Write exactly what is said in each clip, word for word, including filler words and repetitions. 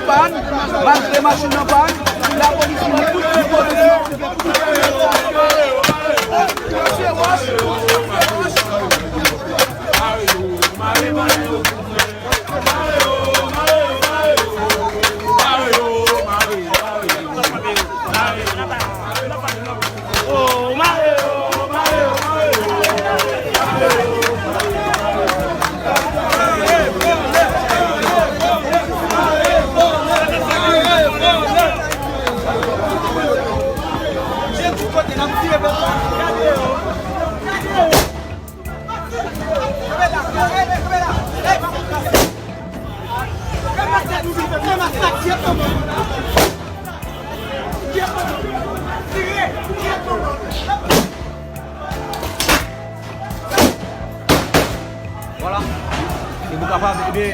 Pàn, malgre machin nan pàn, lapolis vini pran dispozisyon. Vwala. E pou kapab, ebyen,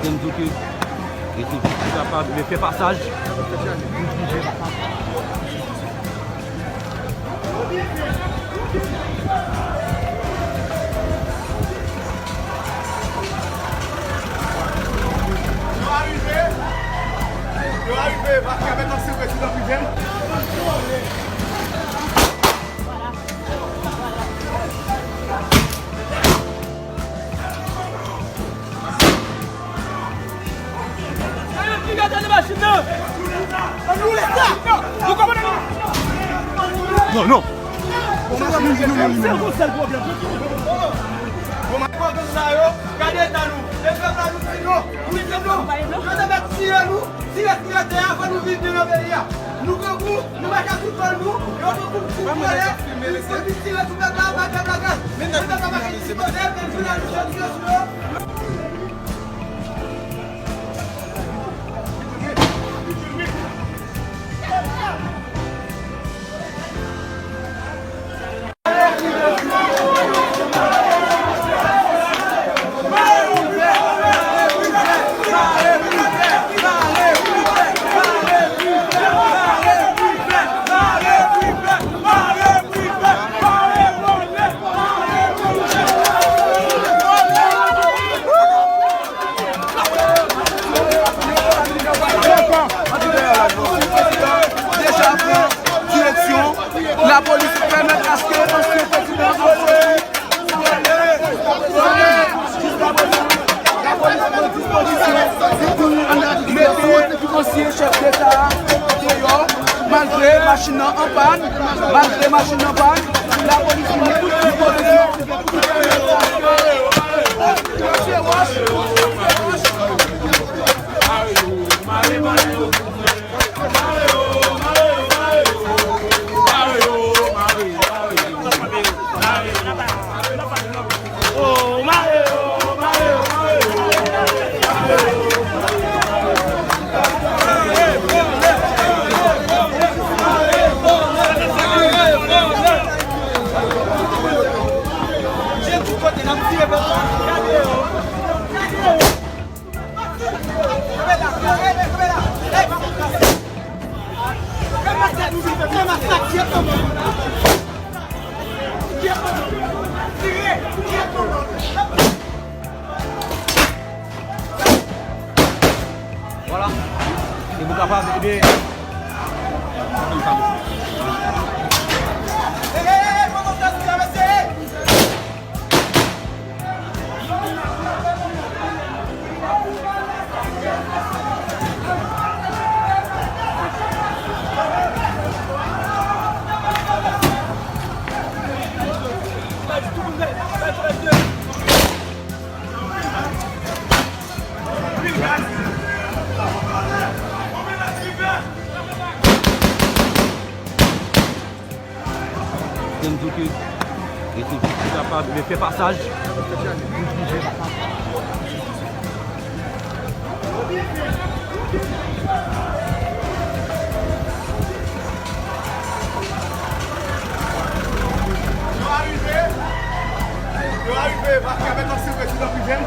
Te m di w ke, e se pou kapab fè pasaj. Yo arive. Yo arive. Mafya mèt ansyen prezidan Priven. Non, non. Bon, mwen pran gang sa yo, gade eta nou. E pèp la nou di non. Wi, di non. Yo te mèt tiye nou. Si respiratè a, fò nou viv byen nan peyi a. Nou grangou, nou mache sou kò nou, yo grangou pou vòlè, nou soti tire sou pèp la, bay pèp la gaz. Men pèp la pa ka dispone, men jounalis yo tire sou yo. Deja pran direksyon. Lapolis pèmèt aske ansyen prezidan an soti. Lapolis pran dispozisyon pou mete ansyen chèf deta a deyò, malgre machin nan an pàn, malgre machin nan pàn, lapolis vini pran dispozisyon. Vwala. E pou kapab, ebyen, Te m di w ke Epi pou kapab fè pasaj. Yo arive. Yo arive. Mafya mèt ansyen prezidan Pidèn.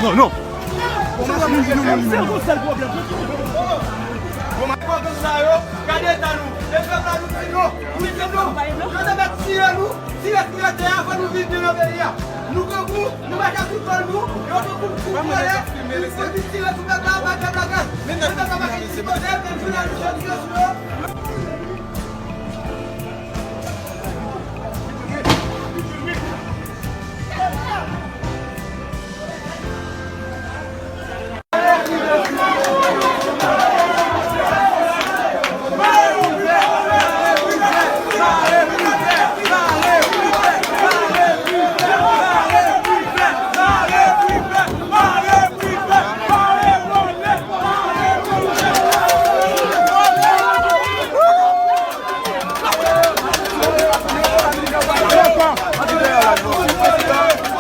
Non, non. Bon, makonnen sa yo, gade eta nou. E pèp la nou di non. Nou di non. Yo te mèt tiye nou. Si responsabilite a, fò nou viv byen nan peyi a. Nou grangou, nou mache ak tout kò nou, yo grangou pou vòlè, pou tire sou pèp la, bay pèp la gaz. Men pèp la mache sou kote, men jounalis yo tire sou yo.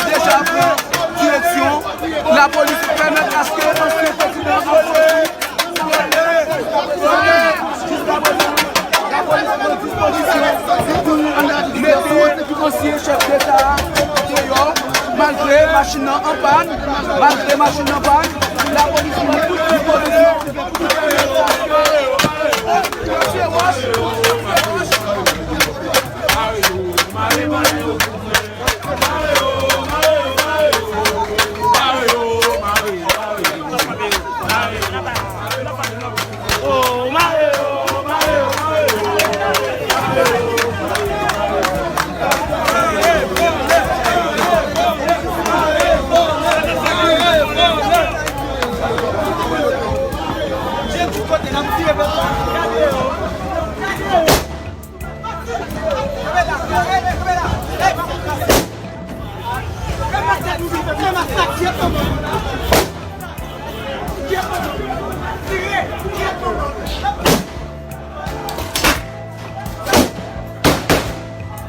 Deja pran direksyon. Lapolis pèmèt aske ansyen prezidan an soti. Lapolis pran dispozisyon pou mete ansyen chèf deta a deyò, malgre machin nan an pàn, malgre machin nan an pàn, lapolis pran tout dispozisyon.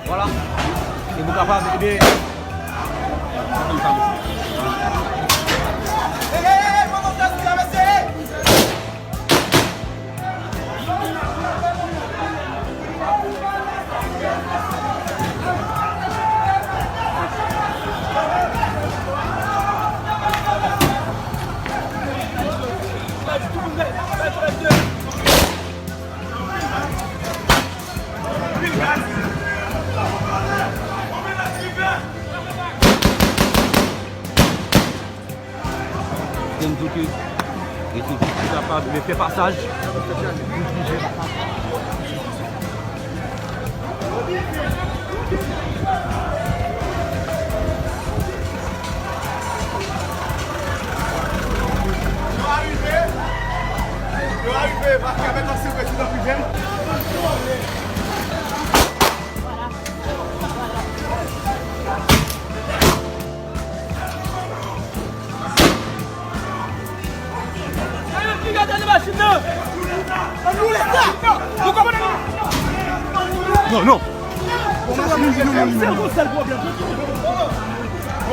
Vwala. E pou kapab ede. Te m di w ke, e tou, pou kapab fè pasaj. Yo arive. Yo arive. Mafya mèt ansyen prezidan Pidèn. Non, non. Bon,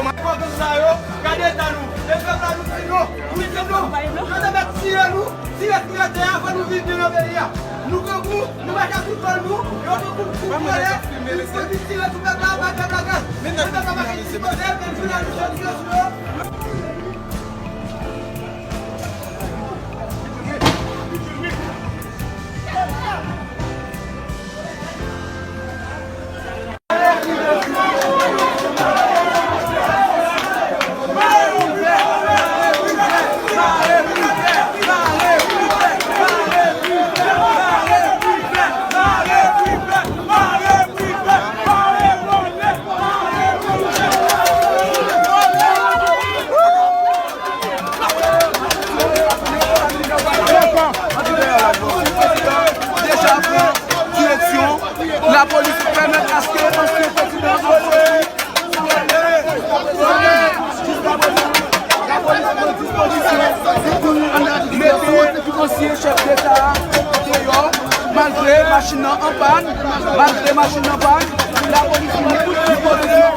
makonnen sa yo, gade eta nou. E pèp la nou di non. Nou di non. Yo te mèt tiye nou. Si responsabilite a, fò nou viv byen nan peyi a. Nou grangou, nou mache ak tout kò nou, yo grangou pou vòlè, pou tire sou pèp la, bay pèp la gaz. Men pèp la mache sou kote, men jounalis yo tire sou yo. Dispozisyon pou mete ansyen chèf deta a deyò, malgre machin nan an pàn, malgre machin nan pàn, lapolis pran tout dispozisyon.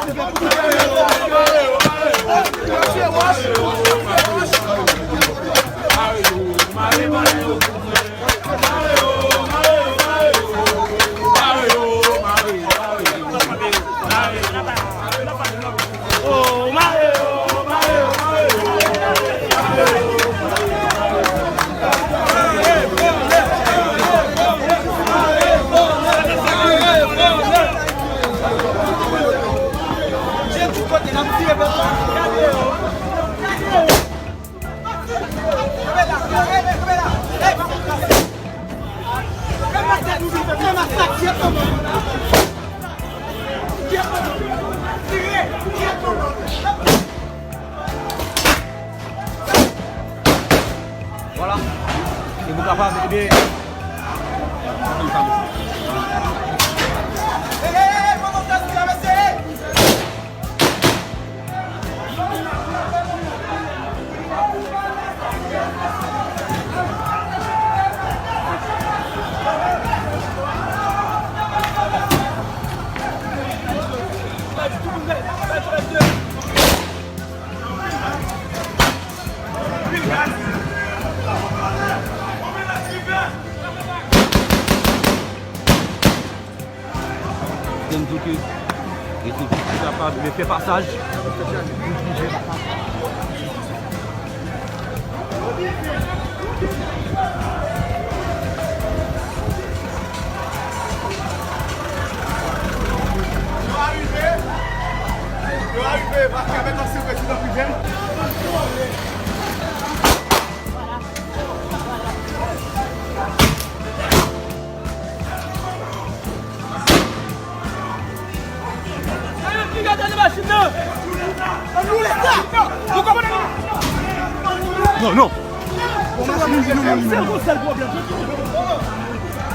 Vwala. E pou kapab, ebyen, Te m di w ke rete kapab fè pasaj. Yo arive, yo arive, paske avèk ansyen prezidan Privè. Non, non. Se yon sèl pwoblèm.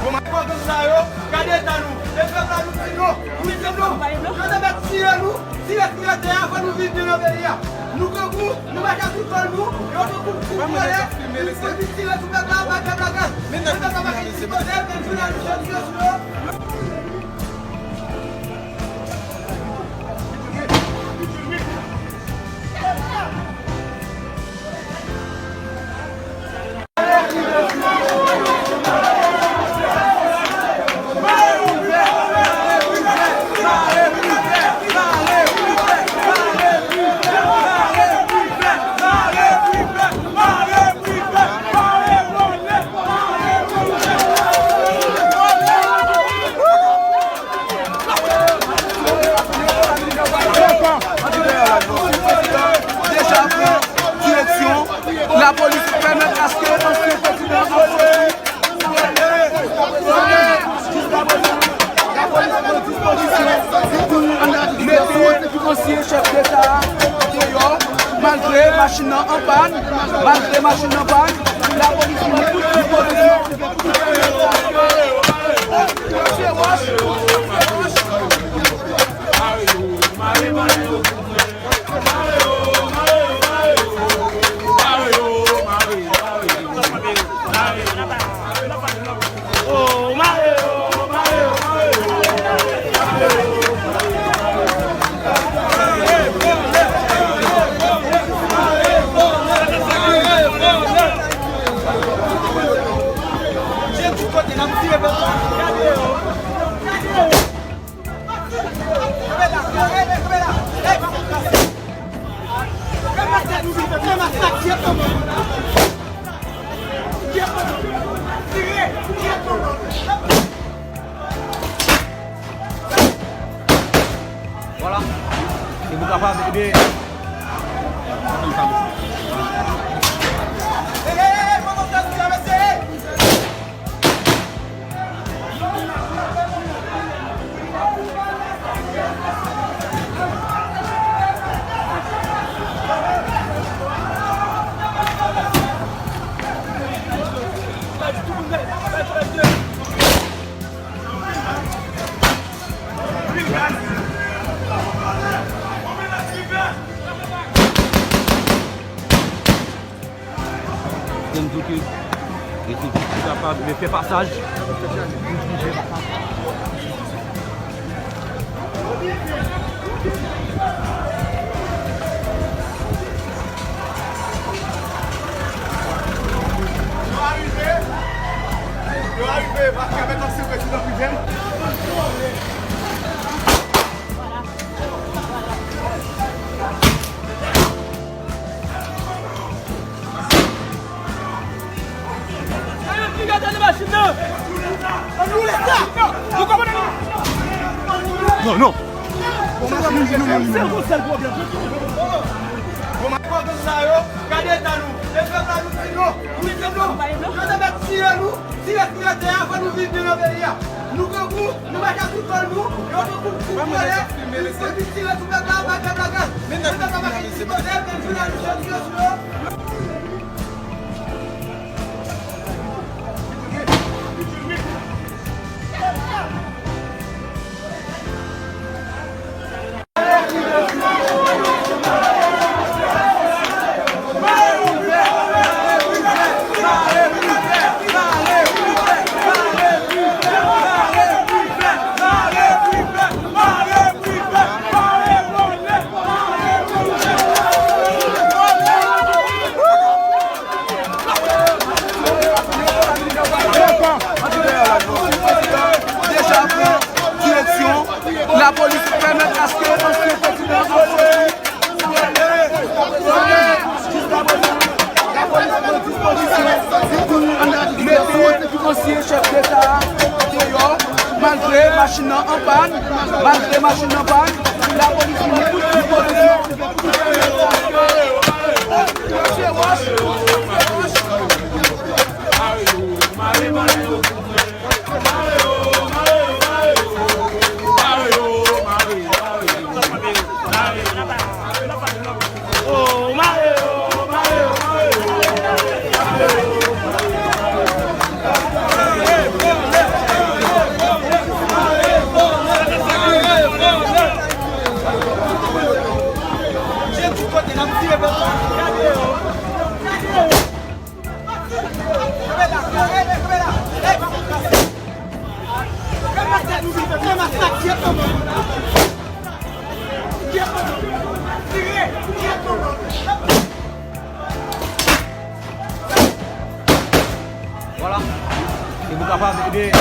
Bon, mwen kontan sa yo. Gade eta nou. E pèp la nou di nou. Nou di nou. Yo te mèt tiye nou. Si lè ti lè te a, fò nou viv byen nan peyi a. Nou grangou, nou pa ka sou kò nou, yo pran kou, kou vòlè, nou soti tire sou pèp la, bay pèp la gaz. Men pèp la pa ka dispoze, men jounalis yo tire sou yo. Deja pran direksyon. Lapolis pèmèt aske ansyen prezidan Moïse jiskaprezan, lapolis pran dispozisyon pou mete ansyen chèf deta a deyò, malgre machin nan an pàn, malgre machin nan pàn, lapolis pran tout dispozisyon. N di ke e se ki kapab fè pasaj. Yo arive, yo arive, pa fè mèt ansi prezidan Pidèn. Non, non. Bon, mwen kontan sa yo, gade eta nou. E pèp la nou di non, nou di non. Yo te mèt tiye nou. Si lè ti atè a, fò nou viv byen nan peyi a. Nou grangou, nou pa ka sou kò nou, yo grangou pou vòlè, nou konn vin tire sou pèp la, bay pèp la gaz. Men pèp la pa ka di kote, men jounalis yo tire sou yo. Deja pran direksyon. Lapolis pèmèt aske ansyen prezidan an soti. Jiska prezan, jiska prezan, lapolis pran dispozisyon pou mete ansyen chèf deta a deyò, malgre machin nan an pàn, malgre machin nan an pàn, lapolis vini tout dispozisyon. Vwala. E pou kapab ede.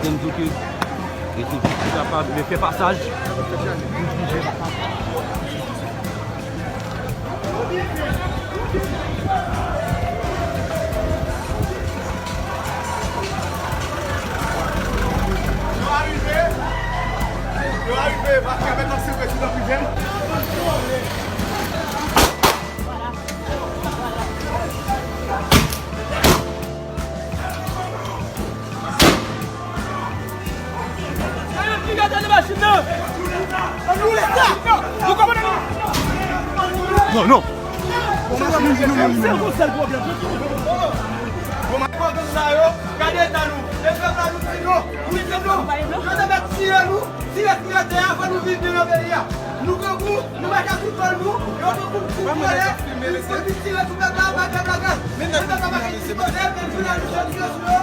N di ke e se ki kapab fè pasaj. Yo arive, yo arive, pa fè mèt ansi prezidan Pidèn. Non, non. Bon, mwen kontan sa yo, gade eta nou. E pèp la nou di non, nou di non. Yo te mèt tiye nou. Si lè ti atè a, fò nou viv byen nan peyi a. Nou grangou, nou pa ka sou kò nou, yo grangou pou vòlè, nou konn vin tire sou pèp la, bay pèp la gaz. Men pèp la pa ka di kote, men jounalis yo tire sou yo.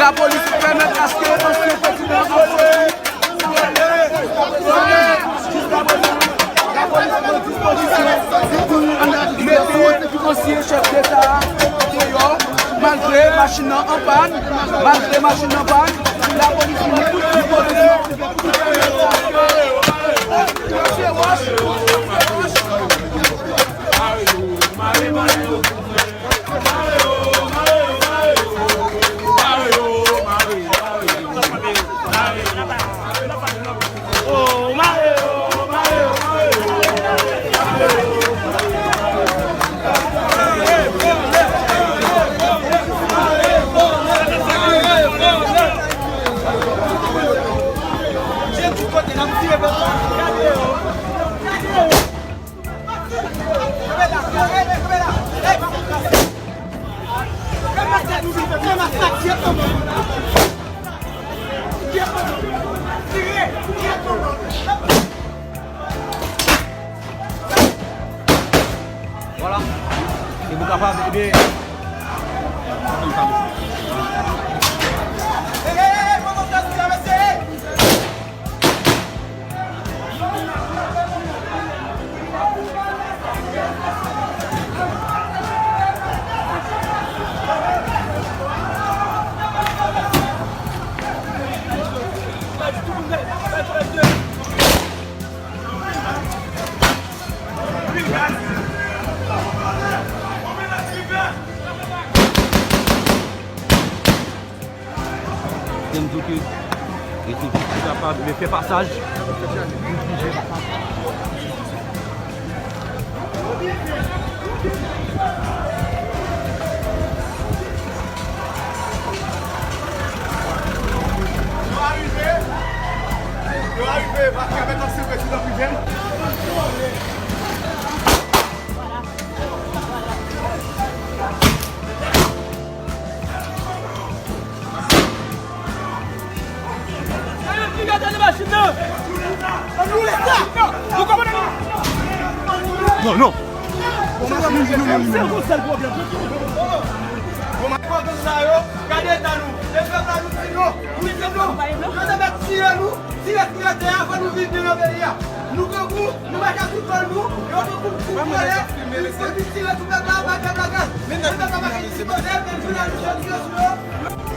Lapolis pèmèt aske ansyen prezidan an soti. Jiskaprezan, lapolis pran dispozisyon pou mete ansyen chèf deta a deyò, malgre machin nan an pàn, malgre machin nan an pàn, lapolis vini tout dispozisyon. Vwala. E pou kapab, ebyen, Te m di w ke, e, se pou kapab, e, fè pasaj. Yo arive, yo arive, va fè avèk ansyen prezidan Privel. Non, non. Bon, mache, mache, mache. Bon, mache, mache, sa yo, gade eta nou. E pèp la, nou di non. Nou di non. Yo te mèt tiye nou. Tire, tire tè a, fò nou viv byen nan peyi a. Nou grangou, nou mache ak tout kò nou, yo tankou kou vòlè, nou fò di tire sou pèp la, bay pèp la gaz. Men pèp la pa gen ti koze, men jounalis yo tire sou yo.